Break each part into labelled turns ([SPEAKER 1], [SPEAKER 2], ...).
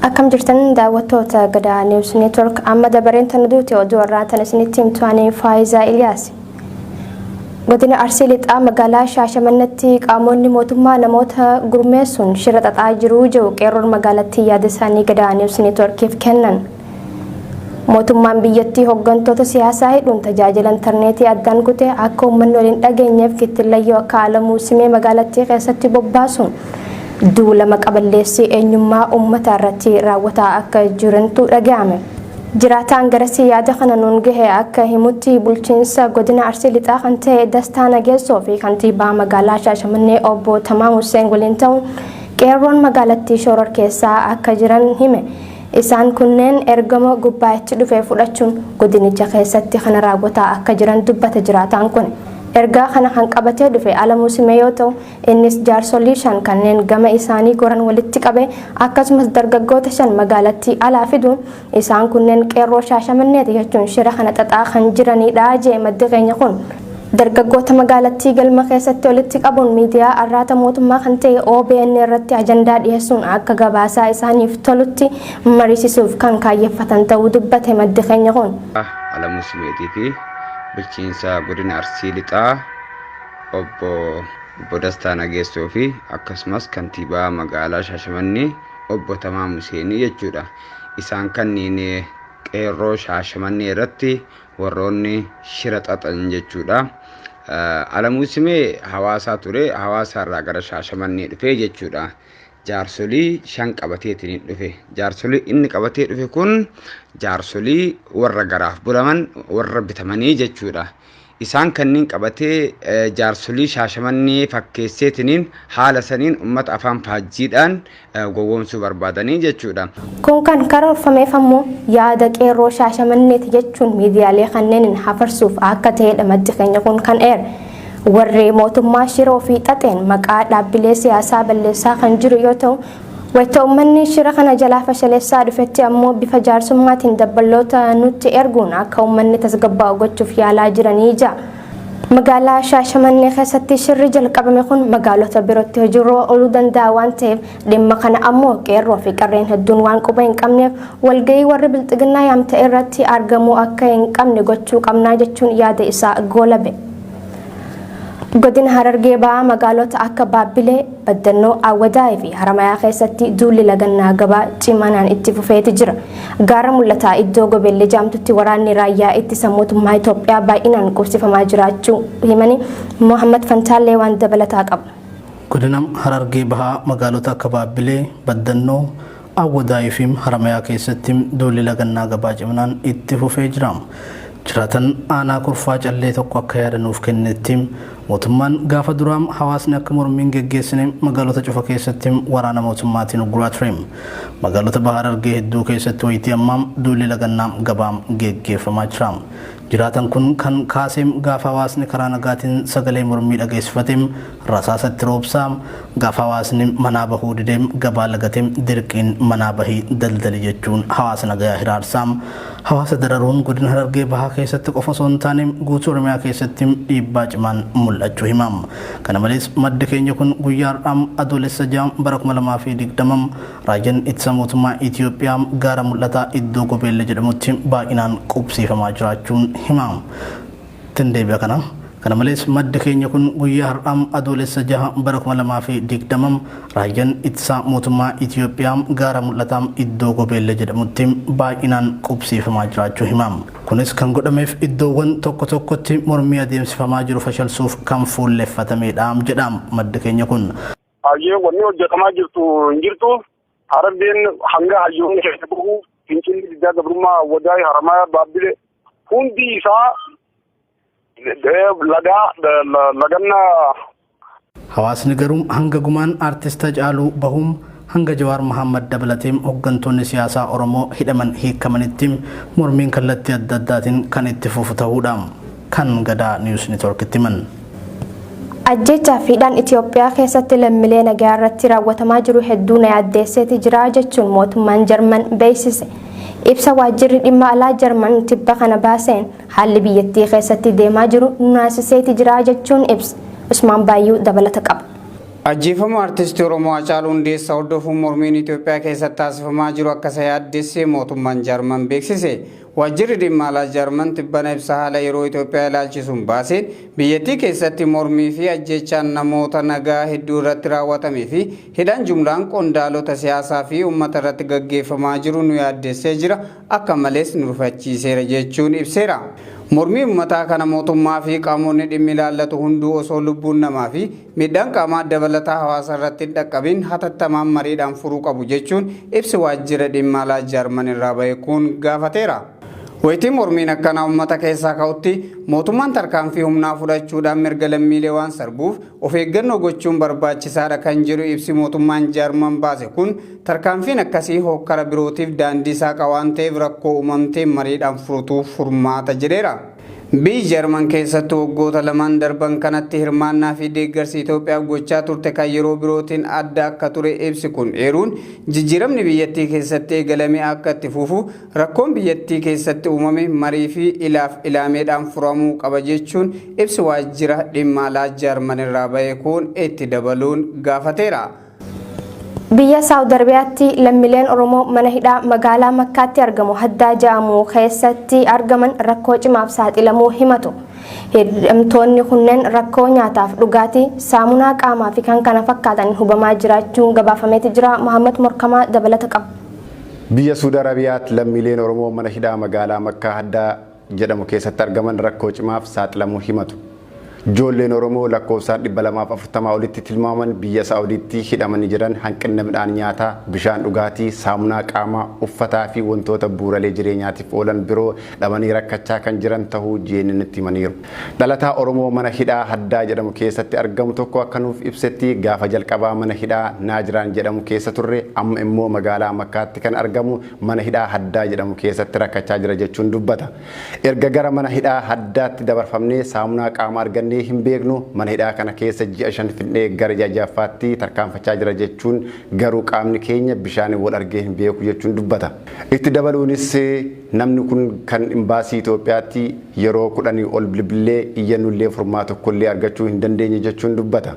[SPEAKER 1] Akkam jirtan daawwattoota Gadaa News Network amma dabareen tan duute oduu irraa tan isinitti himtu ani Faayizaa Iliyaas. Godina Arsii Lixaa magaalaa Shaashamannetti qaamonni mootummaa namoota gurmeessuun shira xaxaa jiru jedhu qeerroon magaalattii yaada isaanii Gadaa News Networkiif kennan. Mootummaan biyyattii hoggantoota siyaasaa hidhuun tajaajila intarneetii addaan kute akka uummanni wal hin dhageenyeef kittillayyoo akka Alamuu Simee magaalattii keessatti bobbaasuun duula maqaballeessii eenyummaa uummataa irratti raawwataa akka jirantu dhaga'ame. Jiraataan garasii yaada kana nuun gahe akka himutti bulchiinsa godina Arsii Lixaa kan ta'e Dastaa Nageessoo fi kantiibaa magaalaa Shaashamannee obbo Tamaam Husseen waliin ta'uun qeerroon magaalattii shororkeessaa akka jiran hime. Isaan kunneen ergama gubbaa itti dhufe fudhachuun godinicha keessatti kana raawwataa akka jiran dubbata jiraataan kun. Ergaa kana kan qabatee dhufe Alamuu Simee yoo ta'u, innis jaarsolii 5 kanneen gama isaanii goran walitti qabee akkasumas dargaggoota 5 magaalattii alaa fiduun isaan kunneen qeerroo Shaashamanneeti jechuun shira kana xaxaa kan jiraniidha jee maddi keenya kun. Dargaggoota magaalattii galma keessatti walitti qabuun miidiyaa arraata mootummaa kan ta'e OBN irratti ajandaa dhiyeessuun akka gabaasaa isaaniif tolutti mariisisuuf kan kaayyeffatan ta'uu dubbate maddi keenya kun.
[SPEAKER 2] Alamuu Simeetii fi bulchiinsa godina Arsii Lixaa obbo Obbo Dastaa Nageessoo fi akkasumas kantiibaa magaalaa Shaashamannee obbo Tamaam Huseenii jechuudha. Isaan kanneen qeerroo Shaashamannee irratti warroonni shira xaxan jechuudha. Alamuu Simee hawaasaa ture. Hawaasaa irraa gara Shaashamannee dhufe jechuudha. Jaarsolii 5 qabateetiin dhufe. Jaarsolii inni qabatee dhufe kun jaarsolii warra garaaf bulaman warra bitamanii jechuudha. Isaan kanniin qabatee jaarsolii Shaashamannee fakkeesseetiniin haala saniin ummata afaan faajjiidhaan gowwoomsuu barbaadanii jechuudha.
[SPEAKER 1] Kun kan karoorfameef ammoo yaada qeerroo Shaashamanneeti jechuun miidiyaalee kanneeniin hafarsuuf akka ta'edha maddi keenya kun kan eere. Warri mootummaa shira ofii xaxeen maqaa dhaabbilee siyaasaa balleessaa kan jiru yoo ta'u, wayita uummanni shira kana jalaa fashaleessaa dhufetti ammoo bifa jaarsummaatiin dabballoota nutti erguun akka uummanni tasgabbaa'u gochuuf yaalaa jiranii ja'a. Magaalaa Shaashamannee keessatti shirri jalqabame kun magaalota birootti hojiirra ooluu danda'a waan ta'eef dhimma kana ammoo qeerroo fi qarreen hedduun waan quba hin qabneef walga'ii warri bilxiginnaa yaamte irratti argamuu akka hin qabne gochuu qabnaa jechuun yaada isaa goolabe. Godina Harargee Bahaa magaalota akka Baabbilee, Baddannoo, Awwadaayii fi Haramayaa keessatti duulli lagannaa gabaa cimanaan itti fufeeti jira. Gaara mul'ataa iddoo Gobeellee jaamtutti waraanni raayyaa ittisa mootummaa Itoophiyaa baay'inaan qubsifamaa jiraachuu himanii Mohammad Fantaallee waan dabalataa qaba.
[SPEAKER 3] Godina Harargee Bahaa magaalota akka Baabbilee, Baddannoo, Awwadaayii fi Haramayaa keessatti duulli lagannaa gabaa ciminaan itti fufee jira. Jiraatan aanaa Kurfaa Callee tokko akka yaada nuuf kennetti mootummaan gaafa duraa hawaasni akka mormii hin geggeessine magaalota cufa keessatti waraana mootummaatiin ugguraa ture. Magaalota Baha Harargee hedduu keessatti waytii ammaa duulli lagannaa gabaa geggeeffamaa jira. Jiraatan kun kan kaase gaafa hawaasni karaa nagaatiin sagalee mormii dhageessifate rasaasa itti roobsaa, gaafa hawaasni manaa bahuu dide gabaa lagate dirqiin manaa bahii daldali jechuun hawaasa nagayaa hiraarsaa. Hawaasa dararuun Godina Harargee Bahaa keessatti qofa osoo hin taane guutuu Oromiyaa keessatti dhiibbaa cimaan mul'achuu hima. Kana malees maddi keenya kun guyyaa har'aa Adoolessa 6 bara 2020 Raayyaan Ittisa Mootummaa Itiyoophiyaa gaara mul'ataa iddoo Gobeelle jedhamutti baay'inaan qubsiifamaa jiraachuun hima. Ittin deebi'a kana. Kana malees maddi keenya kun guyyaa har'aa Adoolessa 6 bara 2020 Raayyaan Ittisa Mootummaa Itiyoophiyaa gaara mul'ataa iddoo Gobeelle jedhamutti baay'inaan qubsiifamaa jiraachuu hima. Kunis kan godhameef iddoowwan tokko tokkotti mormii adeemsifamaa jiru fashalsuuf kan fuulleffatameedha jedha maddi keenya kun.
[SPEAKER 4] Hayyee wanni hojjetamaa jirtu hin jirtu. Harargeen hanga hayyoonni keessa bahu fincilli diddaa gabrummaa Wadaay Haramayaa Baabbile hundi isaa lagaa lagannaa.
[SPEAKER 3] Hawaasni garuu hanga gumaan Artist Hacaaluu bahu Hanga Jawaar Mahaammad dabalatee hooggantoonni siyaasaa Oromoo hidhaman hiikamanitti mormiin kallattii adda addaatiin kan itti fufu ta'uudha kan Gadaa News Networkitti himan.
[SPEAKER 1] Ajjechaa fi hidhaan Itoophiyaa keessatti lammiilee nagaa irratti raawwatamaa jiru hedduu na yaaddeesseeti jira jechuun mootummaan Jarman beeksise. Ibsa waajjirri dhimma alaa Jarman tibba kana baaseen haalli biyyattii keessatti deemaa jiru nu naasiseeti jira jechuun ibsa. Usmaan Baayyuu dabalata qaba.
[SPEAKER 2] Ajjeefamuu artistii Oromoo Hacaaluu Hundeessaa hordofuun mormiin Itoophiyaa keessatti taasifamaa jiru akka isa yaaddesse mootummaan Jaarman beeksise. Waajjirri dhimma alaa Jaarman tibbana ibsa haala yeroo Itoophiyaa ilaalchisuun baaseen biyyattii keessatti mormii fi ajjeechaan namoota nagaa hedduu irratti raawwatamee fi hidhaan jumlaan qondaalota siyaasaa fi uummata irratti gaggeeffamaa jiru nu yaaddessee jira, akka malees nu rifachiiseera jechuun ibseera. Mormii uummataa kana mootummaa fi qaamonni dhimmi ilaallatu hunduu osoo lubbuun namaa fi miidhaan qaamaa dabalataa hawaasa irratti hin dhaqqabin hatattamaan mariidhaan furuu qabu jechuun ibsi waajjira dhimma alaa Jaarman irraa bahe kun gaafateera. Wayitii mormiin akkanaa uummata keessaa ka'utti mootummaan tarkaanfii humnaa fudhachuudhaan mirga lammiilee waan sarbuuf of eeggannoo gochuun barbaachisaadha kan jedhu ibsi mootummaan Jaarman baase kun, tarkaanfiin akkasii hookkara birootiif daandii saaqa waan ta'eef rakkoo uumamtee mariidhaan furuutu furmaata jedheera. Biyyi Jarman keessattuu waggoota lamaan darban kanatti hirmaannaa fi deeggarsi Itoophiyaaf gochaa turte kan yeroo birootiin adda akka ture ibsi kun eeruun, jijjiiramni biyyattii keessatti eegalame akka itti fufu, rakkoon biyyattii keessatti uumame marii fi ilaaf ilaameedhaan furamuu qaba jechuun ibsi waajjira dhimma alaa Jarman irraa bahe kun itti dabaluun gaafateera.
[SPEAKER 1] Biyya Saawud Arabiyaatti lammiileen Oromoo mana hidhaa magaalaa Makkaatti argamu Haddaa jedhamu keessatti argaman rakkoo cimaaf saaxilamuu himatu. Hidhamtoonni kunneen rakkoo nyaataaf dhugaatii, saamunaa qaamaa fi kan kana fakkaatan hubamaa jiraachuun gabaafameeti jira. Muhammad Morkamaa dabalata qaba.
[SPEAKER 5] Biyya Suudi Arabiyaatti lammiileen Oromoo mana hidhaa magaalaa Makkaa Haddaa jedhamu keessatti argaman rakkoo cimaaf saaxilamuu himatu. Ijoolleen Oromoo lakkoofsaan 240 olitti tilmaaman biyya Saa'udiitti hidhamanii jiran hanqina midhaan nyaataa, bishaan dhugaatii, saamunaa qaamaa, uffataa fi wantoota bu'uuraalee jireenyaatiif oolan biroo dhabanii rakkachaa kan jiran ta'uu JNNtti himaniiru. Dhalataa Oromoo mana hidhaa Haddaa jedhamu keessatti argamu tokko akka nuuf ibsetti, gaafa jalqabaa mana hidhaa Naajiraan jedhamu keessa turre, amma immoo magaalaa Makkaatti kan argamu mana hidhaa Haddaa jedhamu keessatti rakkachaa jira jechuun dubbata. Erga gara mana hidhaa Haddaatti dabarfamnee saamunaa qaamaa argannee hin beeknu, mana hidhaa kana keessa ji'a 5 fixnee gara ji'a ja'affaatti tarkaanfachaa jira jechuun, garuu qaamni keenya bishaaniin wal argee hin beeku jechuun dubbata. Itti dabaluunis namni kun kan imbaasii Itoophiyaatti yeroo 10 ol bilbillee iyyannullee furmaata tokkollee argachuu hin dandeenye jechuun dubbata.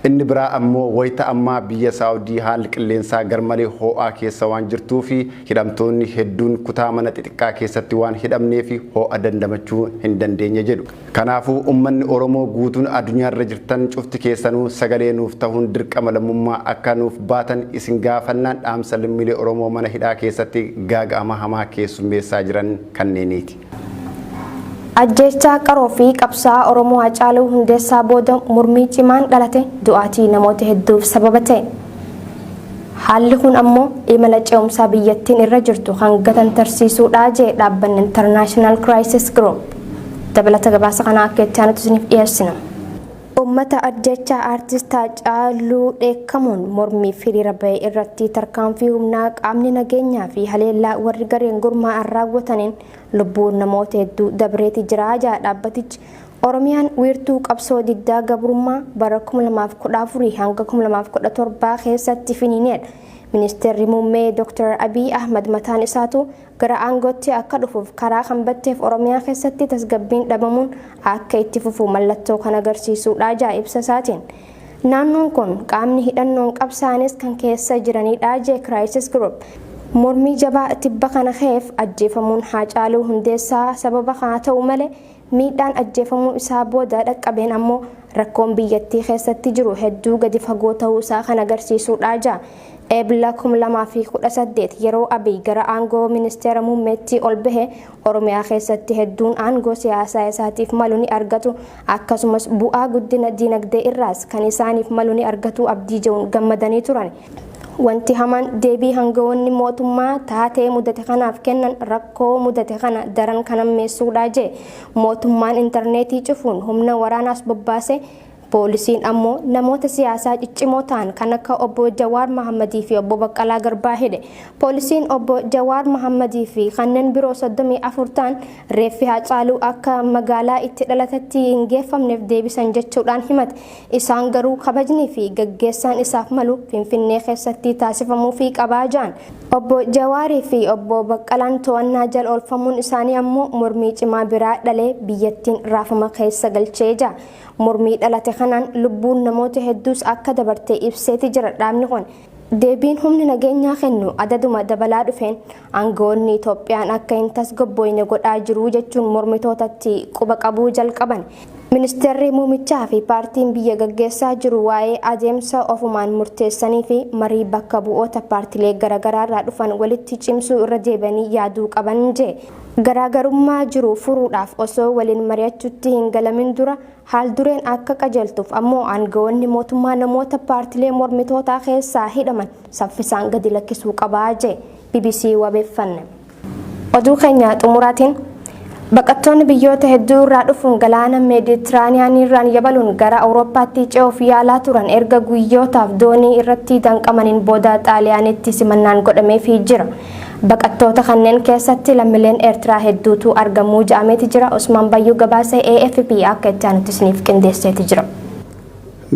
[SPEAKER 5] Inni biraa ammoo wayita ammaa biyya Saa'udii haalli qilleensaa garmalee hoo'aa keessa waan jirtuufi hidhamtoonni hedduun kutaa mana xixiqqaa keessatti waan hidhamneefi hoo'a dandamachuu hin dandeenye jedhu. Kanaafuu ummanni Oromoo guutuun adunyaarra jirtan cufti keessanuu sagalee nuuf tahuun dirqama lammummaa akka nuuf baatan isin gaafannaan dhaamsa lammiilee Oromoo mana hidhaa keessatti gaaga'ama hamaa keessummeessaa jiran kanneeniiti.
[SPEAKER 1] Ajjeechaa qaroo fi qabsaa'aa Oromoo Hacaaluu Hundeessaa booda mormii cimaan dhalate du'aatii namoota hedduuf sababa ta'e. Haalli kun ammoo imala ce'umsaa biyyattiin irra jirtu kan gatantarsiisuudha jee dhaabbanni International Crisis Group. Dabalata gabaasa kanaa akka itti aanutti isiniif dhiyeessina. Uummata ajjeechaa aartist Haacaaluu dheekkamuun mormiif hiriira bahe irratti tarkaanfii humnaa qaamni nageenyaa fi haleellaa warri gareen gurmaa'an raawwataniin lubbuun namoota hedduu dabreeti jira jedha dhaabbatichi. Oromiyaan wiirtuu qabsoo diddaa gabrummaa bara 2014 hanga 2017 keessatti finiineedha. Ministeerri muummee Dr. Abiy Ahmad mataan isaatu gara aangootti akka dhufuuf karaa kan batteef Oromiyaa keessatti tasgabbiin dhabamuun akka itti fufu mallattoo kan agarsiisuudha jaa ibsa isaatiin. Naannoon kun qaamni hidhannoon qabsaa'anis kan keessa jiranidha jee Crisis Group. Mormii jabaa tibba kana ka'eef ajjeefamuun Haacaaluu Hundeessaa sababa haa ta'u malee, miidhaan ajjeefamuu isaa booda dhaqqabeen ammoo rakkoon biyyattii keessatti jiru hedduu gadi fagoo ta'uu isaa kan agarsiisuudha jaa. Eebla 2018 yeroo Abiy gara aangoo ministeera muummeetti ol bahe Oromiyaa keessatti hedduun aangoo siyaasaa isaatiif malu ni argatu, akkasumas bu'aa guddina diinagdee irraas kan isaaniif malu ni argatu abdii jedhuun gammadanii turan. Wanti hamaan deebii hangawoonni mootummaa taatee mudate kanaaf kennan rakkoo mudate kana daran kan hammeessuudha jee. Mootummaan intarneetii cufuun humna waraanaas bobbaase. Poolisiin ammoo namoota siyaasaa ciccimoo ta'an kan akka obbo Jawaar Mahammadii fi obbo Baqqalaa Garbaa hidhe. Poolisiin obbo Jawaar Mahammadii fi kanneen biroo 34 ta'an reeffi Haacaaluu akka magaalaa itti dhalatetti hin geeffamneef deebisan jechuudhaan himate. Isaan garuu kabajnii fi gaggeessaan isaaf malu Finfinnee keessatti taasifamuufii qabaa ja'an. Obbo Jawaarii fi obbo Baqqalaan to'annaa jala oolfamuun isaanii ammoo mormii cimaa biraa dhalee biyyattiin raafama keessa galchee ja'a. Mormii dhalate kanaan lubbuun namoota hedduus akka dabarte ibseeti jira dhaabni kun. Deebiin humni nageenyaa kennu adaduma dabalaa dhufeen aangawoonni Itoophiyaan akka hin tasgabboyne godhaa jiru jechuun mormitootatti quba qabuu jalqaban. Ministeerri muumichaa fi paartiin biyya gaggeessaa jiru waa'ee adeemsa ofumaan murteessanii fi marii bakka bu'oota paartilee garaagaraarraa dhufan walitti cimsuu irra deebi'anii yaaduu qaban jee. Garaagarummaa jiru furuudhaaf osoo waliin mari'achuutti hin galamin dura haal dureen akka qajeeltuuf ammoo aangawoonni mootummaa namoota paartilee mormitootaa keessaa hidhaman saffisaan gadi lakkisuu qabaa jee BBC wabeeffanne. Oduu keenya xumuraatiin baqattoonni biyyoota hedduu irraa dhufuun galaana Meeditiraaniyaanii irraan yabaluun gara Awurooppaatti ce'uuf yaalaa turan erga guyyootaaf doonii irratti danqamaniin booda Xaaliyaanitti simannaan godhameefii jira. Baqattoota kanneen keessatti lammiileen Eertiraa hedduutu argamuu ja'ameeti jira. Usmaan Bayyuu gabaasa AFP akka itti aanutti isiniif qindeesseeti jira.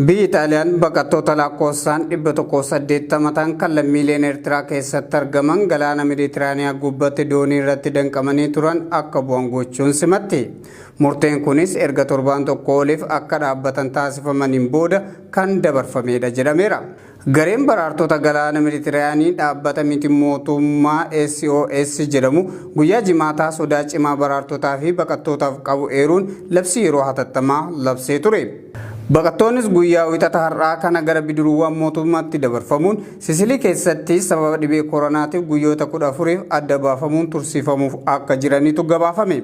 [SPEAKER 6] Biyyi Xaaliyaan baqattoota lakkoofsaan 180 ta'an kan lammiileen Eertiraa keessatti argaman galaana Meeditiraaniyaa gubbatti doonii irratti danqamanii turan akka bu'an gochuun simatti. Murteen kunis erga torbaan tokko oliif akka dhaabbatan taasifamaniin booda kan dabarfamedha jedhameera. Gareen baraartota galaana Meeditiraanii dhaabbata miti mootummaa SOS jedhamu guyyaa jimaataa sodaa cimaa baraartotaa fi baqattootaaf qabu eeruun labsii yeroo hatattamaa labsee ture. Baqattoonnis guyyaa wixata har'aa kana gara bidiruuwwan mootummaatti dabarfamuun Sisilii keessatti sababa dhibee koronaatiif guyyoota 14f adda baafamuun tursiifamuuf akka jiranitu gabaafame.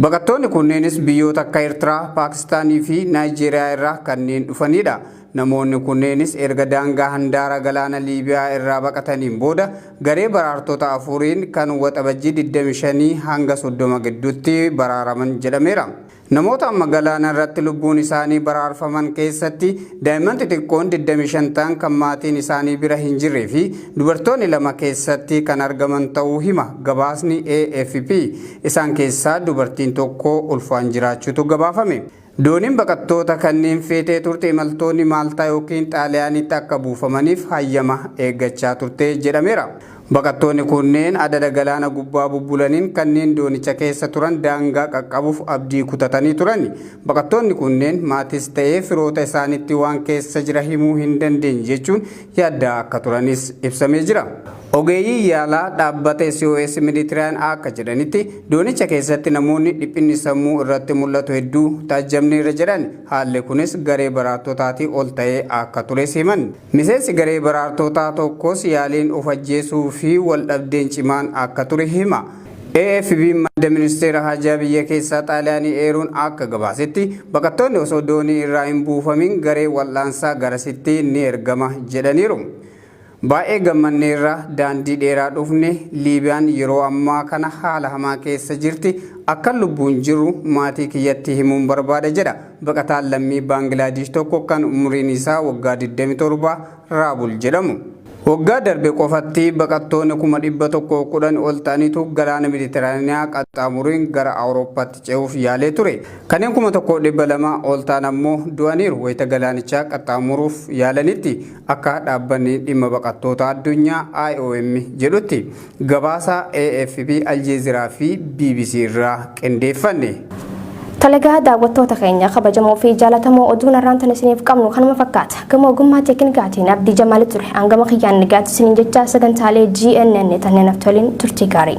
[SPEAKER 6] Baqattoonni kunneenis biyyoota akka Eertiraa, Paakistaanii fi Naayijeeriyaa irraa kanneen dhufanidha. Namoonni kunneenis erga daangaa handaara galaana Liibiyaa irraa baqataniin booda garee baraartota afuriin kan waxabajjii 25 hanga 30 gidduutti baraaraman jedhameera. Namoota amma galaana irratti lubbuun isaanii baraarfaman keessatti daa'imman xixiqqoon 25 ta'an kan maatiin isaanii bira hin jirree fi dubartoonni lama keessatti kan argaman ta'uu hima gabaasni AFP. Isaan keessaa dubartiin tokko ulfaan jiraachuutu gabaafame. Dooniin baqattoota kanneen feetee turte imaltoonni Maaltaa yookiin Xaaliyaanitti akka buufamaniif hayyama eeggachaa turte jedhameera. Baqattoonni kunneen adada galaana gubbaa bubbulaniin kanneen doonicha keessa turan daangaa qaqqabuuf abdii kutatanii turan. Baqattoonni kunneen maatis ta'ee firoota isaanitti waan keessa jira himuu hin dandeenye jechuun yaaddaa akka turanis ibsamee jira. Ogeeyyii yaalaa dhaabbata SOS Mediterranean akka jedhanitti doonicha keessatti namoonni dhiphinni sammuu irratti mul'atu hedduu taajjabneerra jedhan. Haalli kunis garee baraartotaatii ol ta'ee akka tures himan. Miseensi garee baraartotaa tokkos yaaliin of ajjeesuu fi wal dhabdeen cimaan akka ture hima. AFP madda ministeera hajaa biyya keessaa Xaaliyaanii eeruun akka gabaasetti baqattoonni osoo doonii irraa hin buufamin garee wal'aansaa garasitti ni ergama jedhaniiru. Baay'ee gammanneerra daandii dheeraa dhufne Liibiyaan yeroo ammaa kana haala hamaa keessa jirti akkan lubbuun jiru maatii kiyyatti himuun barbaada jedha baqataan lammii Baangilaadesh tokko kan umriin isaa waggaa 27 Raabul jedhamu. Waggaa darbe qofatti baqattoonni 110,000 ol ta'anitu galaana Meeditiraaniyaa qaxxaamuruun gara Awurooppaatti ce'uuf yaalee ture. Kanneen 1,200 ol ta'an ammoo du'aniiru wayita galaanichaa qaxxaamuruuf yaalanitti akka dhaabbanni dhimma baqattoota addunyaa IOM jedhutti. Gabaasa AFP, Aljeeziraa fi BBC irraa qindeeffanne.
[SPEAKER 1] Tolegaa daawwattoota keenya kabajamoo fi jaalatamoo oduun har'aan tan isiniif qabnu kanuma fakkaata. Gama ogummaa teeknikaatiin Abdii Jamaali ture. Hangama kiyyaan nagaatti isiniin jecha sagantaalee GNN tanneen haftoliin turtii gaarii.